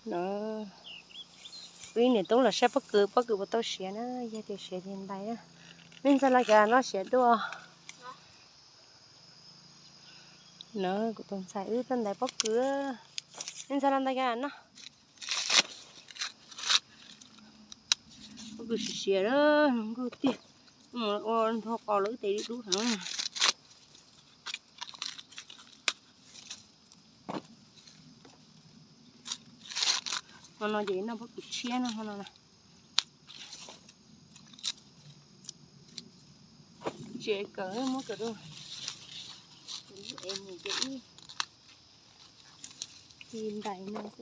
No, wb niam tub los saib pob kws, pob kws puas tau siav na, yog tias siav ces ntais na. Nej ntxhais los cas noj siav dua. No kuv tus ntxhais wb tuaj ntais pob kws. Nej ntxhais los ntais cas no. Pob kws siav siav na, zoo nkauj tiag. Mus ua nthua qos lawv tes dub heev. Hmo no ces noj pob kws tshiab no hmo no na. Tsis kawm muab kawm rau es mus ces ib ci ntais no xwb.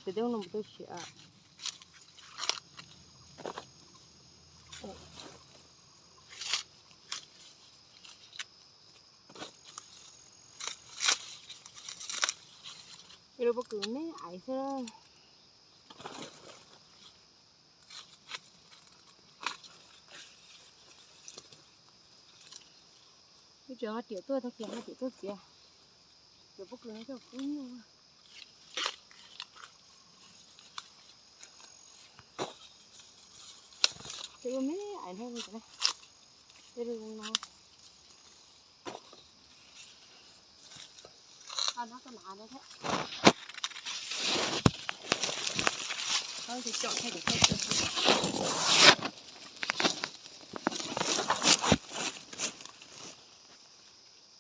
Ces twb no mus twb siav. Ib lub pob kws me aiv xwb. Twb tseem ho riam tuaj tag kis ho riam tuaj txiav. Cov pob kws no coj kub nyuj. Ces ua me aiv no, tej no.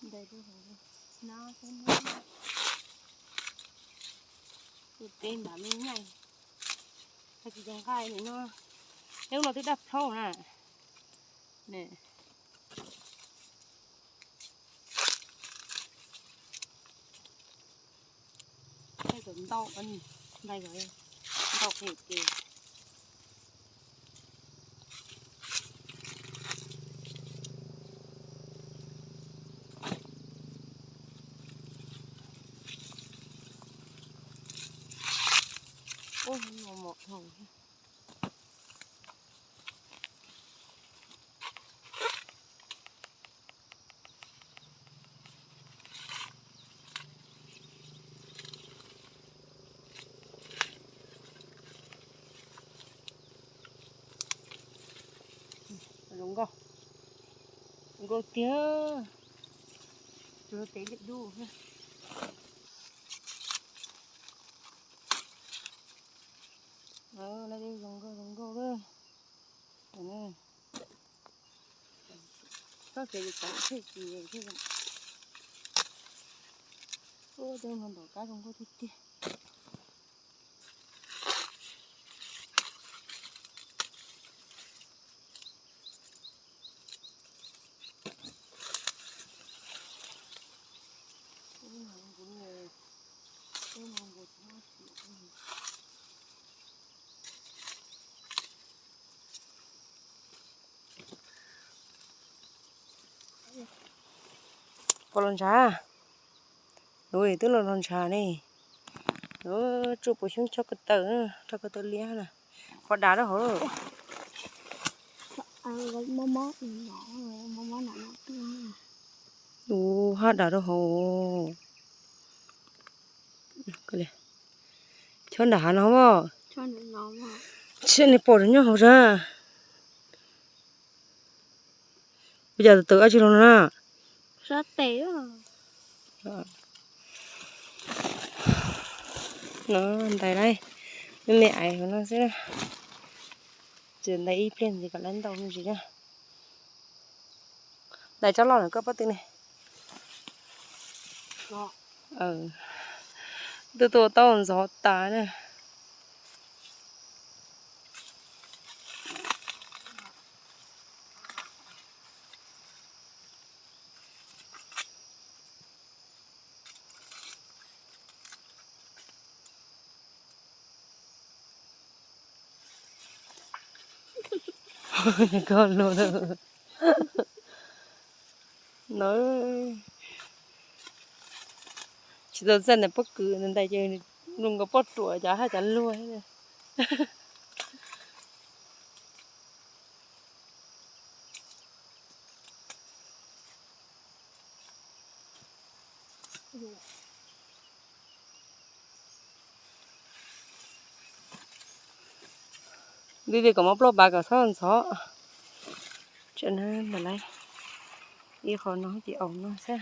Ntais lub hauv no xwb na. Tus teb nram me nyaij, tag kis cov nqaij nim no, nyob no twb daj plaub na. Ntais kom ntau, ntais kom ntau qhov ces. Ub, mos mos dhau. Zoo nkauj, zoo nkauj tiag. Tus tes liab dub. Zoo nkauj, zoo nkauj lawm. Txoj kev li tau thiaj tsis thiaj zoo. Ub, tej no ntaus kab zoo nkauj tiag tiag. Puas los ntshav? Ub, twb los los ntshav ne. Ub, tsuj puas xyoob chob ko taw, chob ko taw liab na. Puas dav rau hauv? Ub, haj dav rau hauv. Chob nram hav no os. Tsiab nws pom nyob hauv sab. Ua cas tawm dab tsi los no na? No ntais lawm, me me aiv hauv no xwb. Tsis ntais ib pliag ntxiv kom lawv ntau me ntsis na. Ntais tsob loj lawm koj pob tw ne. Twb tuaj tau ntxov tas na. Koj lus no, tsis tau txawj ntais pob kws, ntais ces zoo nkaus poj ruam cov haj cov luag. Ntws tias kom muab plaub pav kom txhob ntxhov. Tseem na ntawm lawv ib qho no ces au no xwb.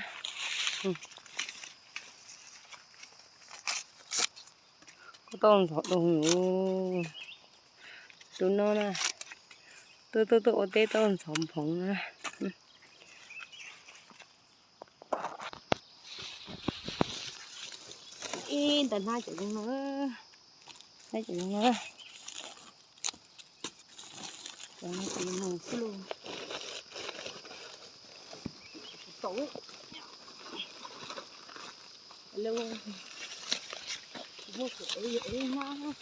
Koj tau ntxhov dua, tus no na, tuaj tuaj tuaj ua teb tau ntxhov nphoov na. Ib ntawm hnab cov zoo no, hnab cov zoo no. Cov no ces mus xwb lauj. Tau lawm. Muaj kuv ev ev hnab.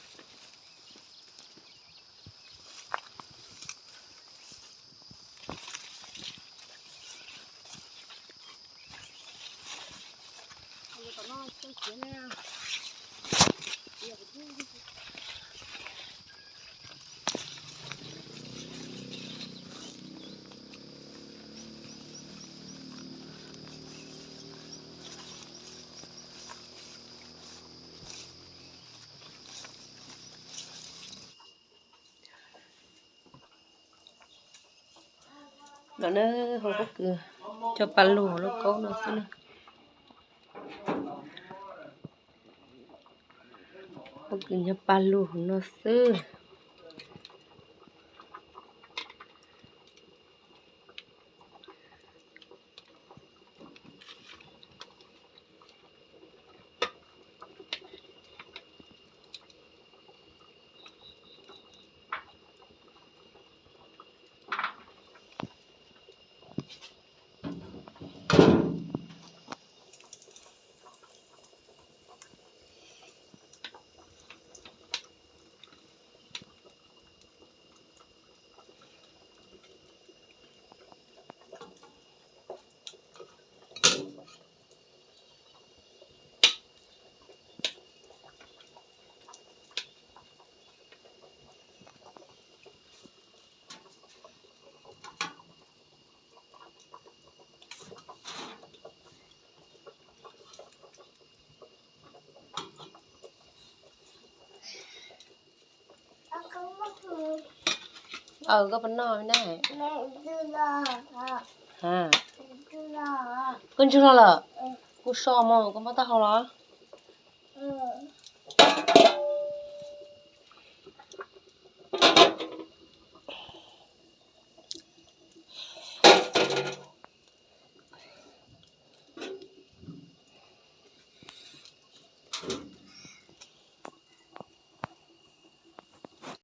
No na, hauv pob kws cog pa lug hauv lauj kaub no xwb na. Pob kws cog pa lug hauv no xwb. Aw, koj puas noj na? Koj ntswg los lawm? Kuv so mog, koj muab taub hau los?